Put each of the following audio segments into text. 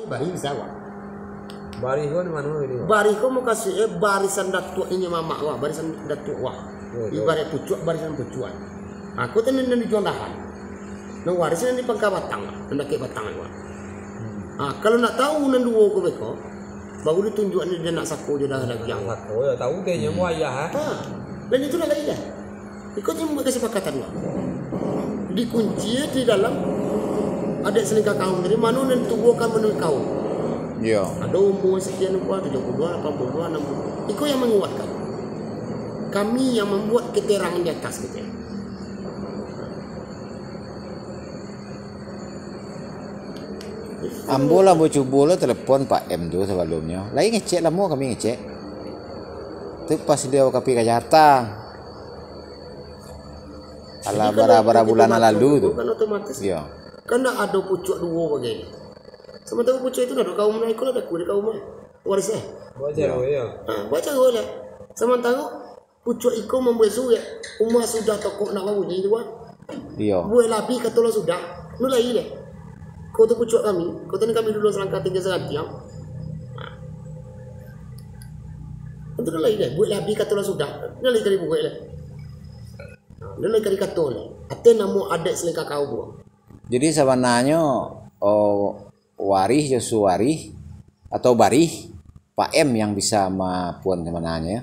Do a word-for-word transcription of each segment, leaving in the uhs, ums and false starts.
Barih bisa, wak. Barih ko di mano ini, wak? Barih ko mukasuiknyo barisan datuak inyo mamak, wak. Barisan datuak, wak. Yo, yo. Ibaraik pucuak, barisan pucuak. Aku tu nan, nan di juang dahan. Nan waris nan di pangka batang, nan dakek batang, wak. Hmm. Ah, kalau nak tahu nan duo ko beko, baru ditunjuak ni dia nak sako je dah lagi. Sako, yo, tahu deh, nyo ayah, eh. Ha. Lain itu dah lain dah. Iko tu buek kasapakatan, wak. Dikunci di dalam adaik salingka kaum tadi, mano nan tuo kan manuruik kaum. Iyo. Ado umur sakian rupa, tujuah puluah, lapan puluah, anam puluah. Iko yang manguatkan. Kami yang mambuek keterangan di atas, gitu. Ambo lah bacubo lo telepon Pak M tu sabalumnyo. Lai ngecek, lamo kami ngecek. Tu pas baliau ka pai ka Jakarta. Alah, bara-bara bulan nan lalu tu. Kan otomatis. Iyo. Kan ndak ado pucuak duo bagai ni. Samantaro pucuak itu ndak ado kaum, ndak iko lah, ndak ado kaum, eh. Waris, eh. Buat caro, iyo. Ha, buat caro lah. Samantaro pucuak iko mambuek surek, umah sudah tokok nak babunyi tu, wak. Iyo. Buek labiah kato lah sudah. Nu lai deh. Ko tu pucuak kami, ko tu ni kami dulu salangkah tingga sagantiang. Itu lai deh, buek labiah kato lah sudah. Nu lai ka dibuek lah. Nan lai ka dikato lai, ateh namo adaik salingka kaum ko. Jadi sabananyo, oh, warih, Joshua warih, atau barih, Pak M yang bisa mapuan sabananyo, yo?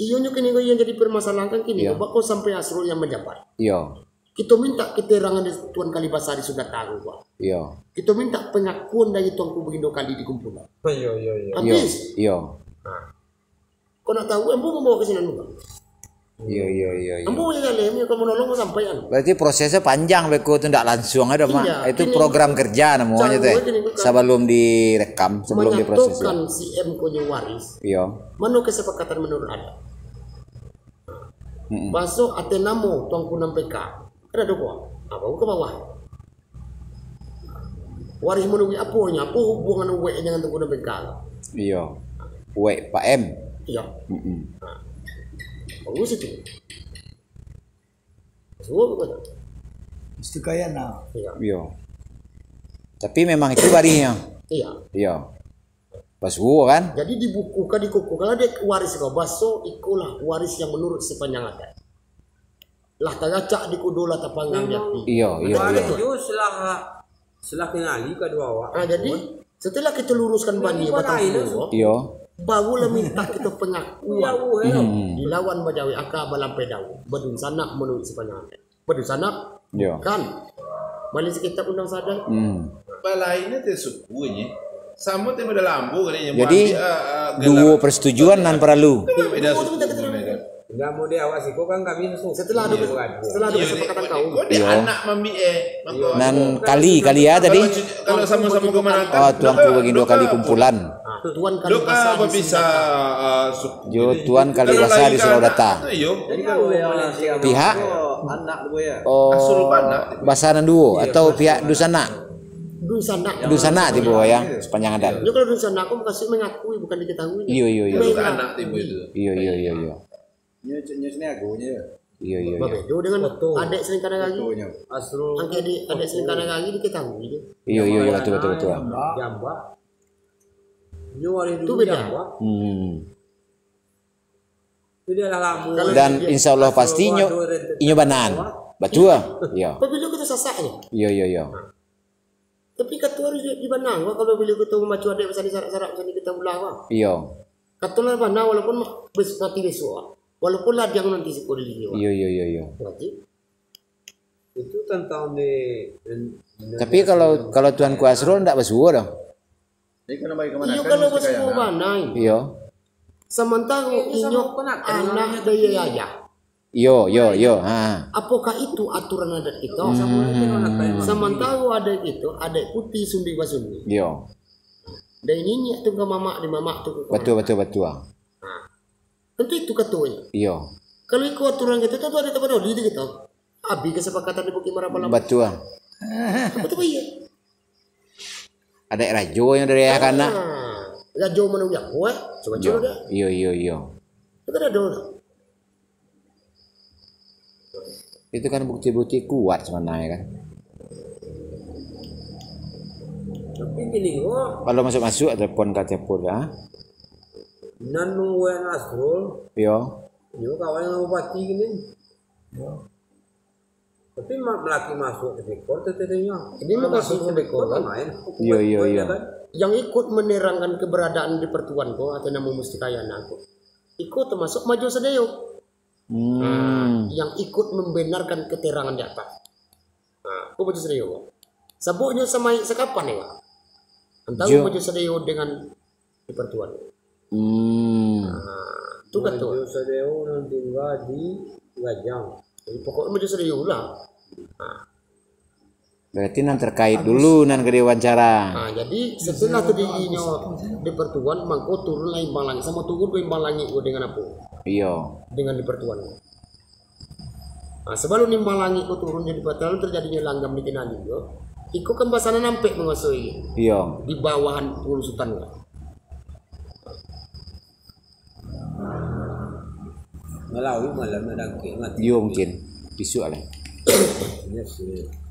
Iyo nyo kini ko yang jadi permasalahan kan kini, iyo, ko bako sampai Asrul yang menjabat. Iyo. Kito minta keterangan dari Tuan Kali Basa di Sugata ko, wak. Iyo. Kito minta pengakuan dari Tuanku Bagindo Kali di kumpulan. Iyo, iyo, iyo. Habis. Iyo. Nah. Kau nak tahu, ambo mambawa ka sinan tu, Bang. Iyo, iyo, iyo, iyo. Ambo ka galeh, ambo ka manolong, ambo sampaian. Berarti prosesnya panjang beko tu, ndak langsung ado, Mak. Iyo, itu kini program kerja namonyo teh. Kini kan. Sabalum direkam, sabalum diproses. Manyatokan si M ko nyo waris. Iyo. Mano kesepakatan menurut adat? Mm-mm. Baso ateh namo Tuanku nan P K. Kan ado ko. Apa ka bawah? Waris manuruik apo nyo? Apo hubungan uwek dengan Tuanku nan P K? Iyo. Uwek Pak M. Iyo. Mm-mm. Nah. Bagus itu. Suruh apa tu? Mesti kaya nah. Iyo. Iyo. Tapi memang itu barihnyo. Iyo. Iyo. Basuo kan? Jadi dibukukan, dikukuhkan lah dek waris ko. Baso ikolah waris yang menurut sepanjang adat. Lah taracak di kudo, lah tapanggang di api. Iyo, iyo, iyo. Iyo, setelah, setelah kenali kaduo awak. Ah, jadi, setelah kita luruskan bani batang kudo, iyo, barulah minta kita pengakuan. Hmm. Dilawan bajawek aka balampai daun, badunsanak manuruik sepanjang adat. Badunsanak? Iyo. Kan? Bali sakitab undang sadai. Hmm. Balainnya teh sukunye. Samo teh beda lambu kali. Jadi, duo persetujuan nan paralu. Duo tu minta keterangan. Enggak mau di awak siko kan kami suku. Setelah ada, setelah ada kesepakatan kaum. Iyo. Nan kali, kali ya tadi. Kalau sama-sama kemenangan. Oh, Tuanku Bagindo Kali kumpulan. Ah, Tuan Kali Basa bisa, ah, suku. Jo Tuan Kali Basa di Surau Data. Pihak, oh, basa nan duo atau pihak dunsanak? Dunsanak. Dunsanak tibo ya, sepanjang adat. Yo, kalau dunsanak ko mukasuik mengakui, bukan diketahui. Iyo, iyo, iyo. Mengakui. Iyo, iyo, iyo, iyo. Nyo, nyo sini agonyo. Iyo, iyo, iyo. Babeda dengan adat Salingka Nagari. Angke di adat Salingka Nagari diketahui je. Iyo, iyo, iyo, betul, betul, betul. Jamba. Nyo hari tu beda. Hmm. Dan insya Allah pasti inyo, inyo banaan. Batua. Iyo. Pabilo kito sasak nyo. Iyo, iyo, iyo. Tapi kato harus di, di banaan, wak, kalau bilo kito mambaco adaik pasal di sarak-sarak, pasal di kitab ulah, wak. Iyo. Kato lah banaan, walaupun ma-, bes-, mati besok, wak. Walaupun lah diang nanti siko di dunia, wak. Iyo, iyo, iyo, iyo. Berarti, itu tentang di, di, di. Tapi kalau, kalau Tuanku Asrul ndak basuo doh. Iyo, kalau basuo banai. Iyo. Samantaro inyo anak dari ayah. Iyo, iyo, iyo. Ha. Apokah itu aturan adat kito? Hmm. Samantaro adaik kito, adaik putiah sunduik basunduik. Iyo. Dari niniak tu ka mamak, dari mamak tu ka kanak. Batua, batua, batua. Ha. Tantu itu katonyo. Iyo. Kalau iko aturan kito, tantu ado tapadoli tu kito. Abih kesepakatan di Bukik Marapalam. Batua. Apa tu, Pak? Adaik rajo yang dari ayah ka anak. Ah, rajo mano yang kuat? Cubo-cubo dah. Iyo, iyo, iyo. Itu kan ado. Itu kan bukti-bukti kuat sebenarnya kan. Tapi Ini kok. Kalau masuk-masuk, telepon ka telepon ka. Nanu Wayan Asrul. Yo. Yo, kawan dengan bupati gini. Yo. Tapi ma-, malaki masuk tipikor tu tadinya. Ini masuk tipikor, kan? Main. Iyo, iyo, iyo. Yang ikut menerangkan keberadaan di Pertuan ko, atau namo Mustikayana ko, iko termasuk Majo Sadeo. Hmm. Nah, yang ikut membenarkan keterangan di atas. Nah, ko Majo Sadeo ko. Sabuknyo sama sakapan ya, Pak? Antaro Majo Sadeo dengan di Pertuan. Hmm. Nah, tu kan tu. Majo Sadeo nan tinggal di Gajang. Jadi pokoknya Majo Sadeo lah. Nah. Berarti nan terkait dulu nan ka diwawancara. Nah, jadi setelah tadinnyo di Pertuan, mangko turunlah Imbang Langik. Samo turun tu Imbang Langik ko dengan apo? Iyo. Dengan di Pertuan. Nah, sebelum Imbang Langik ko turun jadi Pertuan, terjadinyo langgam di Kinali ko. Iko kan basana nampek manguasai. Iyo. Di bawahan Pungulu Sutan ko. Malawi malam nak dangkek mati. Iyo, mungkin. Bisuak lah. Iyo sih.